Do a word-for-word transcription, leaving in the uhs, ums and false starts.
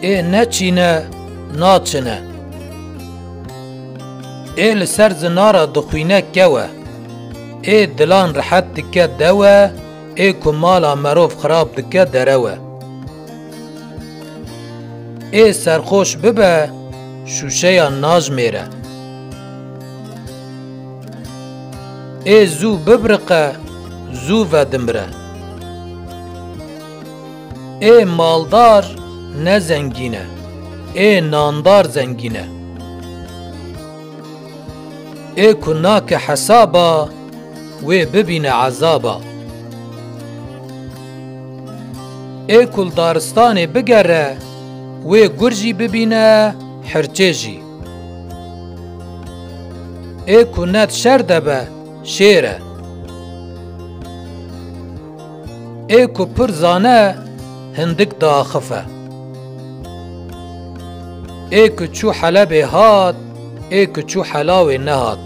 Ê neçîne, naçine. Ê li ser zinara dixwîne kew e. Ê dilan rihet dike dew e, ê ku mala merov xirab dike derew e. Ê serxoş bibe, şûşeyan najmêre. Ê zû bibiriqe, zû vedimire. Ê maldar ne zengîn e, ê nandar zengîn e. Ê ku nake hesaba, wê bibîne ezaba. Ê ku li daristanê bigere, wê gur jî bibîne, hirçê jî. Ê ku ne di şer de be, şêr e. Ê ku pir zane, hindik diaxife. Ê ku çû Helebê hat, ê ku çû Helawê nehat.